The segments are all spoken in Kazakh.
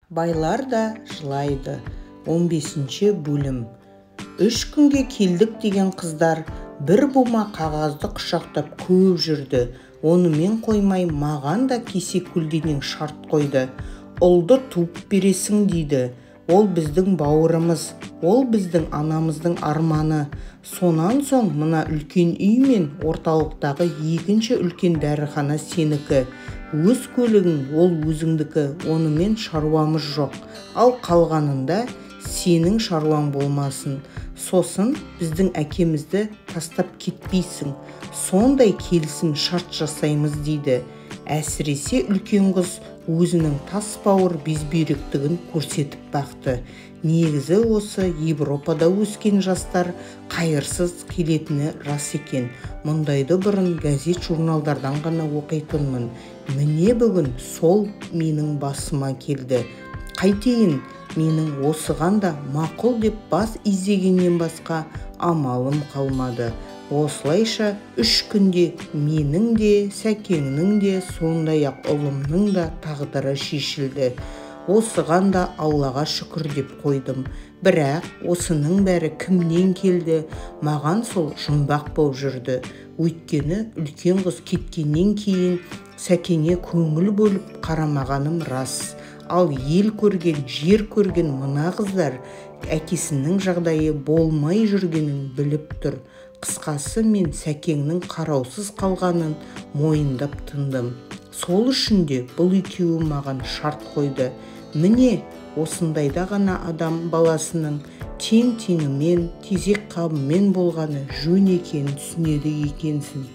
Байлар да жылайды. 15 бөлім. 3 күнге келдік деген қыздар бір бума қағазды құшақтап көп жүрді. Онымен қоймай маған да кесе көлденең шарт қойды. Ұлды туып бересің дейді. Ол біздің бауырымыз, ол біздің анамыздың арманы. Сонан соң мына үлкен үй мен орталықтағы екінші үлкен дәріхана сенікі. Өз көлігің ол өзіңдікі, онымен шаруамыз жоқ. Ал қалғанында сенің шаруаң болмасын. Сосын біздің әкемізді тастап кетпейсің. Сондай келісім шарт жасаймыз дейді. Әсіресе үлкен қыз өзінің тас бауыр безбүйректігін көрсетіп бақты. Негізі осы Европада өскен жастар қайырсыз келетіні рас екен. Мұндайды бұрын газет журналдардан ғана оқитынмын. Міне бүгін сол менің басыма келді. Қайтейін, менің осыған да мақұл деп бас изегеннен басқа амалым қалмады. Осылайша 3 күнде менің де, Сәкеңнің де, сондай-ақ ұлымның да тағдыры шешілді. Осыған да Аллаға шүкір деп қойдым. Бірақ осының бәрі кімнен келді, маған сол жұмбақ болып жүрді. Өйткені үлкен қыз кеткеннен кейін Сәкеңе көңіл бөліп қарамағаным рас. Ал ел көрген, жер көрген мына қыздар әкесінің жағдайы болмай жүргенін біліп тұр. Қысқасы мен Сәкеңнің қараусыз қалғанын мойындап тындым. Сол үшін де бұл екеуі маған шарт қойды. Міне, осындайда ғана адам баласының тең-теңімен, тезек қабымен болғаны жөн екенін түсінеді екенсің.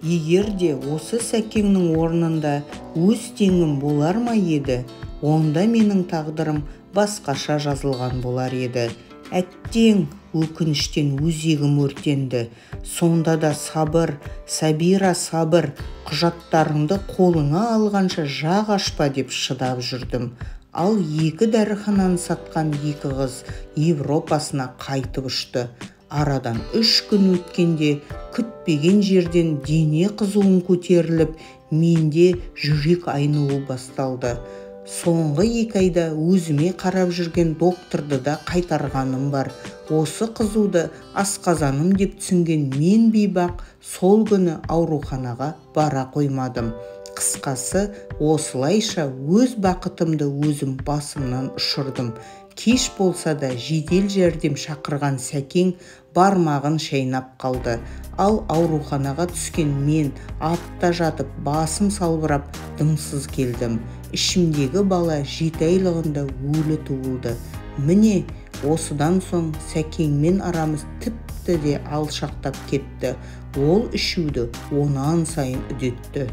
Егер де осы Сәкеңнің орнында өз теңім болар ма еді, онда менің тағдырым басқаша жазылған болар еді. Әттең, өкініштен өзегім өртенді. Сонда да сабыр, Сабира сабыр, құжаттарыңды қолыңа алғанша жақ ашпа деп шыдап жүрдім. Ал 2 дәріхананы сатқан 2 қыз Европасына қайтып ұшты. Арадан 3 күн өткенде күтпеген жерден дене қызуым көтеріліп, менде жүрек айнуы басталды. Соңғы 2 айда өзіме қарап жүрген докторды да қайтарғаным бар. Осы қызуды асқазаным деп түсінген мен бейбақ сол күні ауруханаға бара қоймадым. Қысқасы, осылайша өз бақытымды өзім басымнан ұшырдым. Кеш болса да жедел жәрдем шақырған Сәкең бармағын шайнап қалды. Ал ауруханаға түскен мен атта жатып, басым салбырап, дымсыз келдім. Ішімдегі бала 7 айлығында өлі туылды. Міне, осыдан соң Сәкеңмен арамыз тіпті де алшақтап кетті. Ол ішуді онан сайын үдетті.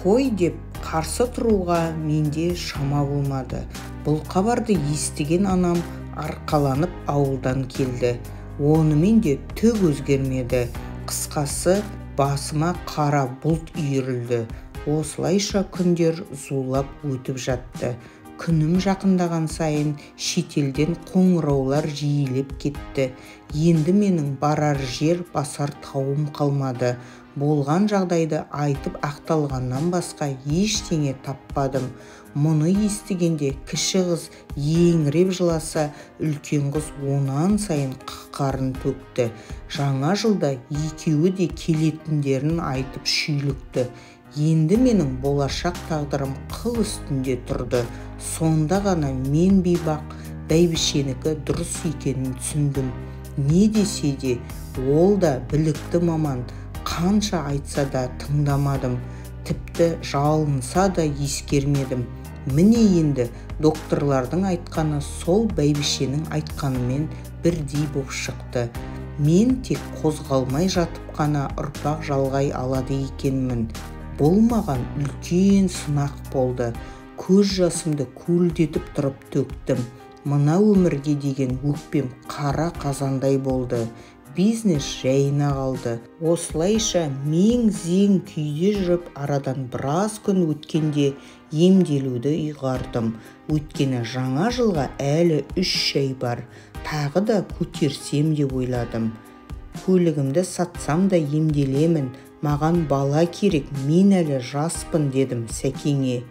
Қой деп қарсы тұруға менде шама болмады. Бұл хабарды естіген анам арқаланып ауылдан келді. Онымен де түк өзгермеді. Қысқасы, басыма қара бұлт үйірілді. Осылайша күндер зулап өтіп жатты. Күнім жақындаған сайын шетелден қоңыраулар жиілеп кетті. Енді менің барар жер, басар тауым қалмады. Болған жағдайды айтып ақталғаннан басқа ештеңе таппадым. Мұны естігенде кіші қыз еңіреп жыласа, үлкен қыз онан сайын қақарын төкті. Жаңа жылда екеуі де келетіндерін айтып шүйлікті. Енді менің болашақ тағдырым қыл үстінде тұрды. Сонда ғана мен бейбақ бәйбішенікі дұрыс екенін түсіндім. Не десе де, ол да білікті маман. Қанша айтса да тыңдамадым. Тіпті жалынса да ескермедім. Міне енді докторлардың айтқаны сол бәйбішенің айтқанымен бірдей боп шықты. Мен тек қозғалмай жатып қана ұрпақ жалғай алады екенмін. Бұл маған үлкен сынақ болды. Көз жасымды көлдетіп тұрып төктім. Мына өмірге деген өкпем қара қазандай болды. Бизнес жайына қалды. Осылайша мең-зең күйде жүріп, арадан біраз күн өткенде емделуді ұйғардым. Өйткені жаңа жылға әлі 3 ай бар. Тағы да көтерсем деп ойладым. Көлігімді сатсам да емделемін. Маған бала керек, мен әлі жаспын дедім Сәкеңе.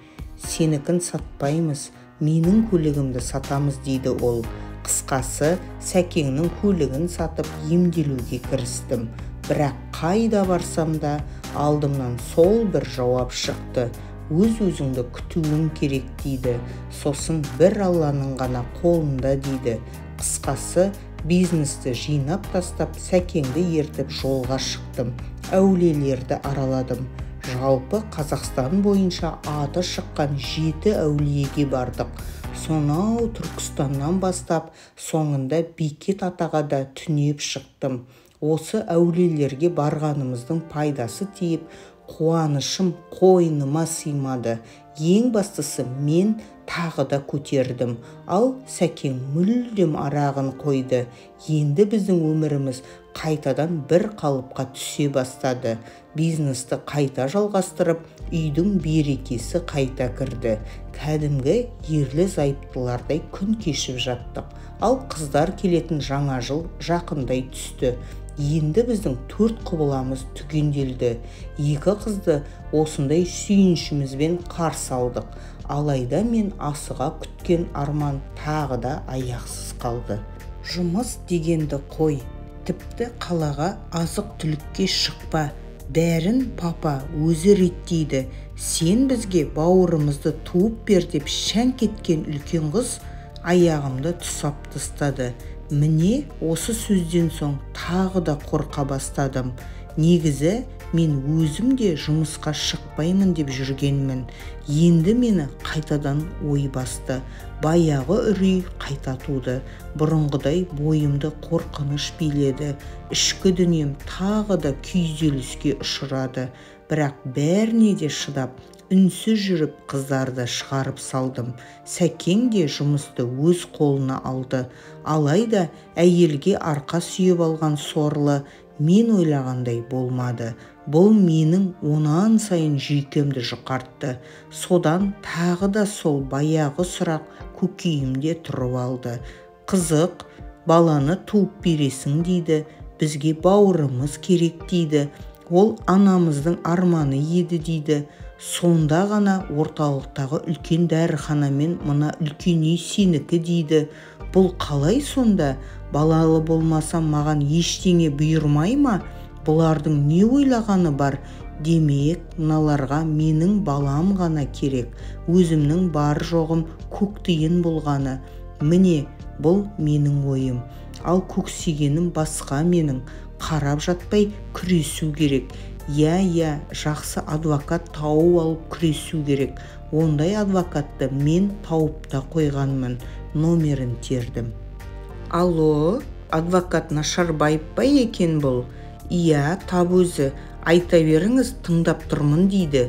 Сенікін сатпаймыз, Менің көлігімді сатамыз дейді ол. Қысқасы, Сәкеңнің көлігін сатып емделуге кірістім. Бірақ қайда барсам да алдымнан сол бір жауап шықты. Өз-өзіңді күтуің керек дейді. Сосын бір Алланың ғана қолында дейді. Қысқасы, бизнесті жинап тастап, Сәкеңді ертіп жолға шықтым. Әулиелерді араладым. Жалпы Қазақстан бойынша аты шыққан 7 әулиеге бардық. Сонау Түркістаннан бастап, соңында Бекет атаға да түнеп шықтым. Осы әулиелерге барғанымыздың пайдасы тиіп, қуанышым қойныма сыймады. Ең бастысы, мен тағы да көтердім. Ал Сәкең мүлдем арағын қойды. Енді біздің өміріміз қайтадан бір қалыпқа түсе бастады. Бизнесті қайта жалғастырып, үйдің берекесі қайта кірді. Кәдімгі ерлі зайыптылардай күн кешіп жаттық. Ал қыздар келетін жаңа жыл жақындай түсті. Енді біздің 4 құбыламыз түгенделді. 2 қызды осындай сүйіншімізбен қарсы алдық. Алайда мен асыға күткен арман тағы да аяқсыз қалды. Жұмыс дегенді қой, тіпті қалаға азық-түлікке шықпа. Бәрін папа өзі реттейді. Сен бізге бауырымызды туып бер деп шәңк еткен үлкен қыз аяғымды тұсап тастады. Міне осы сөзден соң тағы да қорқа бастадым. Негізі мен өзім де жұмысқа шықпаймын деп жүргенмін. Енді мені қайтадан ой басты. Баяғы үрей қайта туды. Бұрынғыдай бойымды қорқыныш биледі. Ішкі дүнием тағы да күйзеліске ұшырады. Бірақ бәріне де шыдап, үнсіз жүріп қыздарды шығарып салдым. Сәкең де жұмысты өз қолына алды. Алайда әйелге арқа сүйеп алған сорлы мен ойлағандай болмады. Бұл менің онан сайын жүйкемді жұқартты. Содан тағы да сол баяғы сұрақ көкейімде тұрып алды. Қызық, баланы туып бересің дейді, бізге бауырымыз керек дейді. Ол анамыздың арманы еді дейді. Сонда ғана орталықтағы үлкен дәріханамен мына үлкен үй сенікі дейді. Бұл қалай сонда? Балалы болмасам маған ештеңе бұйырмай ма? Бұлардың не ойлағаны бар? Демек, мыналарға менің балам ғана керек. Өзімнің бар жоғым көк тиын болғаны. Міне, бұл менің ойым. Ал көксегенім басқа менің. Қарап жатпай күресу керек. Иә, жақсы адвокат тауып алып күресу керек. Ондай адвокатты мен тауып та қойғанмын. Номерін тердім. Алло, адвокат Нашарбаев па екен бұл? Иә, тап өзі. Айта беріңіз, тыңдап тұрмын дейді.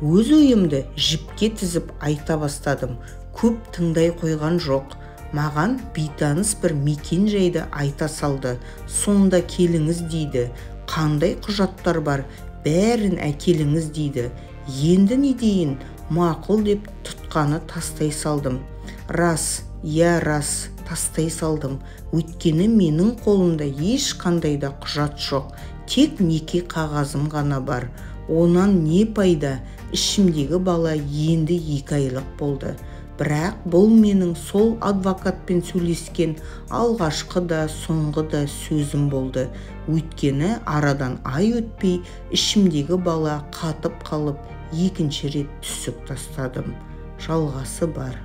Өз ойымды жіпке тізіп айта бастадым. Көп тыңдай қойған жоқ. Маған бейтаныс бір мекен жайды айта салды. Сонда келіңіз дейді. Қандай құжаттар бар, бәрін әкеліңіз дейді. Енді не дейін, мақұл деп тұтқаны тастай салдым. Рас, иә рас, тастай салдым. Өйткені менің қолымда ешқандай да құжат жоқ. Тек неке қағазым ғана бар. Онан не пайда, ішімдегі бала енді 2 айлық болды. Бірақ бұл менің сол адвокатпен сөйлескен алғашқы да соңғы да сөзім болды. Өйткені арадан ай өтпей ішімдегі бала қатып қалып, екінші рет түсік тастадым. Жалғасы бар.